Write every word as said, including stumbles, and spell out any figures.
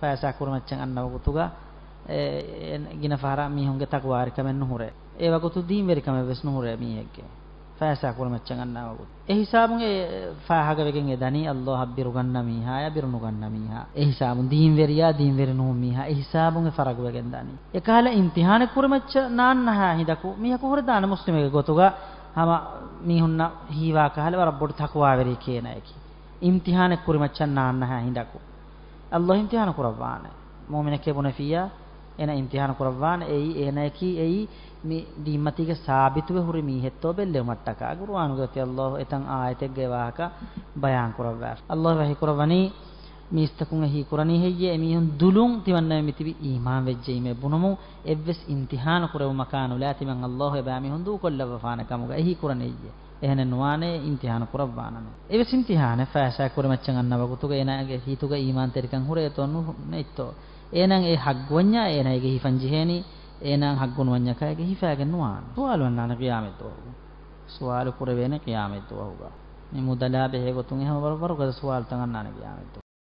ފައިސާ ކުރިމައްޗަށް އަންނަ ވަގުތުގަ، އެ، އެ، ގިނަ ފަހަރަށް މީހުންގެ ތަޤްވާވެރިކަމެއް ނުހުރޭ. އެ ވަގުތު ދީންވެރިކަމެއް ވެސް ނުހުރޭ މީހެއްގެ. ފައިސާ ކުރިމައްޗަށް އަންނަ ވަގުތު. އެ ހިސާބުން އެ ފާހަގަވެގެން އެ ދަނީ، ﷲ އަށް ބިރުގަންނަ މީހާޔާ ބިރުނުގަންނަ މީހާ. އެ ހިސާބުން ދީންވެރިޔާ ދީންވެރި ނޫން މީހާ. އެ ހިސާބުން އެ ފަރަގުވެގެން ދަނީ. އެކަހަލަ އިމްތިހާނެއް ކުރިމައްޗަށް ނާންނަހާ ހިނދަކު މީހަކު ހުރެދާނެ މުސްލިމެއްގެ ގޮތުގަ ހަމަ މީހުންނަށް ހީވާ ކަހަލަ ވަރަށް ބޮޑު ތަޤްވާވެރިއެކޭ އޭނަޔަކީ. އިމްތިހާނެއް ކުރިމައްޗަށް ނާންނަހާ ހިނދަކު ﷲ އިމްތިހާނު ކުރައްވާނެ. މުއުމިނެކޭ ބުނެފިއްޔާ، އޭނަ އިމްތިހާނު ކުރައްވާނެ. އެއީ އޭނަޔަކީ އެއީ މި ދީންމަތީގަ ސާބިތުވެ ހުރި މީހެއްތޯ ބެއްލެވުމަށްޓަކާ. ޤުރުއާނުގައި އޮތީ ﷲ އެތައް އާޔަތެއްގައި ވާހަކަ ބަޔާން ކުރައްވާފަ. ﷲ ވަޙީ ކުރައްވަނީ، މީސްތަކުން އެ ހީކުރަނީ ހެއްޔޭ؟ އެމީހުން ދުލުން ތިމަންނަމެން މިތިބި އީމާން ވެއްޖެއީމޭ ބުނުމުން އެއްވެސް އިމްތިހާނު ކުރެވުމަކާ ނުލާ ތިމަން ﷲ އެބައިމީހުން ދޫކޮށްލައްވަފާނެ ކަމުގަ އެ ހީކުރަނީ ހެއްޔޭ؟ އެހެނެއް ނުވާނެ، އިމްތިހާނު ކުރައްވާނަމޭ. އެވެސް އިމްތިހާނެއް ފައިސާ ކުރިމައްޗަށް އަންނަ ވަގުތުގަ އޭނާގެ ހިތުގަ އީމާންތެރިކަން ހުރޭތޯ ނު-، ނެތްތޯ؟ އޭނާ އެ ހައްގުވަންޏާ އޭނާ އޭގެ ހިފަން ޖެހޭނީ، އޭނާ ހައްގު ނުވަންޏަކާ އޭގެ ހިފާގެން ނުވާނެ. ސުވާލު އަންނާނެ ޤިޔާމަތްދުވަހުގަ. ސުވާލު ކުރެވޭނެ ޤިޔާމަތްދުވަހުގަ. މި މުދަލާ ބެހޭގޮތުން އެ ހަމަ ވަރަށް ވަރުގަދަ ސުވާލުތައް އަންނާނެ ޤިޔާމަތްދުވަހު.